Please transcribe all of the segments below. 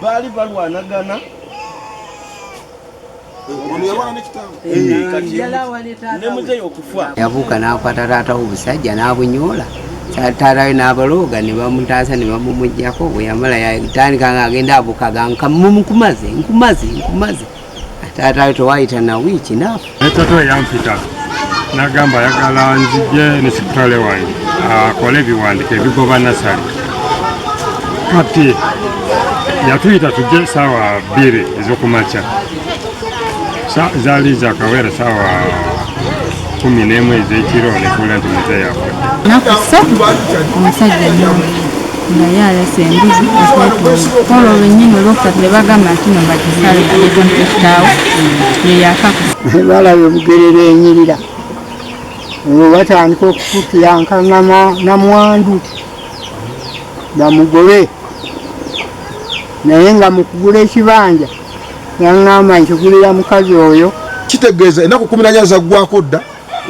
Baali balwanagana. Ne muzeeyi okufa. Yabuuka n'akwata taata we obusajja n'abunyoola, taata we n'abalooga ne bamutaasa ne bamumuggyako. Bwe yamala yatandika ng'agenda abuuka agamba, "Nkumaze, nkumaze, nkumaze." Taata we tewayita na wiiki n'afa. Ne taata we yampita n'agamba ayagala nzije ne secretary wange akole ebiwandiiko ebigoba Nasali. Kati yatuyita tujje saawa 2 ez'okumakya. Zaali zakawera saawa 11 ez'ekiro nekuwulira nti muzeeyi afudde. Nnaku 3 omusajja n'omu nga ye alese embuzi okwetunda. Olwo lwennyini olwokusatu ne bagamba nti no bagisale agetondere kitaawe ye yafa. Balabye Bugerere enyirira, olwo batandika okufukira nka namwandu bamugobe, naye nga mu kugula ekibanja yaŋŋamba nkigulira mukazi oyo. Kitegeeza ennaku 14 zaggwako dda,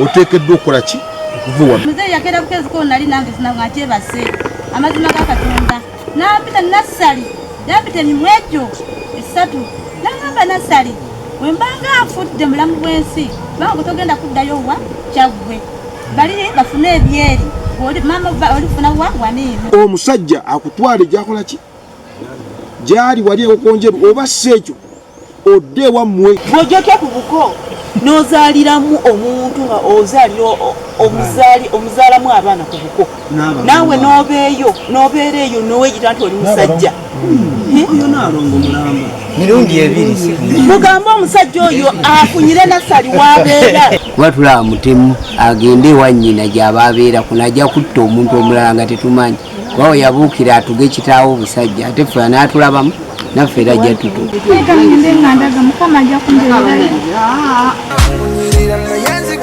oteekeddwa okukola ki? Okuva wano. Muzeeyi yakeera bukezi ko nali nange sina nga nkyebase. Amazima ga Katonda, nampita Nassali, yampita emimwa egyo esatu, nagamba, "Nassali, wembanga nfudde mulamu bw'ensi, kubanga gwe togenda kuddayo wa Kyaggwe, bali bafune ebyeri oli mama olifuna wa waniino." Omusajja akutwale gyakola ki, gyali wali ebukonjeru, oba si ekyo odde ewammwe. Bw'ojja ku buko n'ozaaliramu omuntu nga ozaalira omuzaali omuzaalamu abaana ku buko, naawe n'obeeyo n'obeera eyo n'oweyita nti oli musajja. Oyo naalongo mulamba. Mirundi ebiri. Mugambe omusajja oyo afunyire Nassali wabeera. Kuba tulaba mutemu, agende ewa nnyina gy'aba abeera kuno, ajja kutta omuntu omulala nga tetumanyi, kuba we yabuukira atuge kitaawe obusajja, ate ffe anaatulabamu naffe era ajja tutu. Leka ngende nga ndaga Mukama ajja kumbeererayo. Kunyirira naye.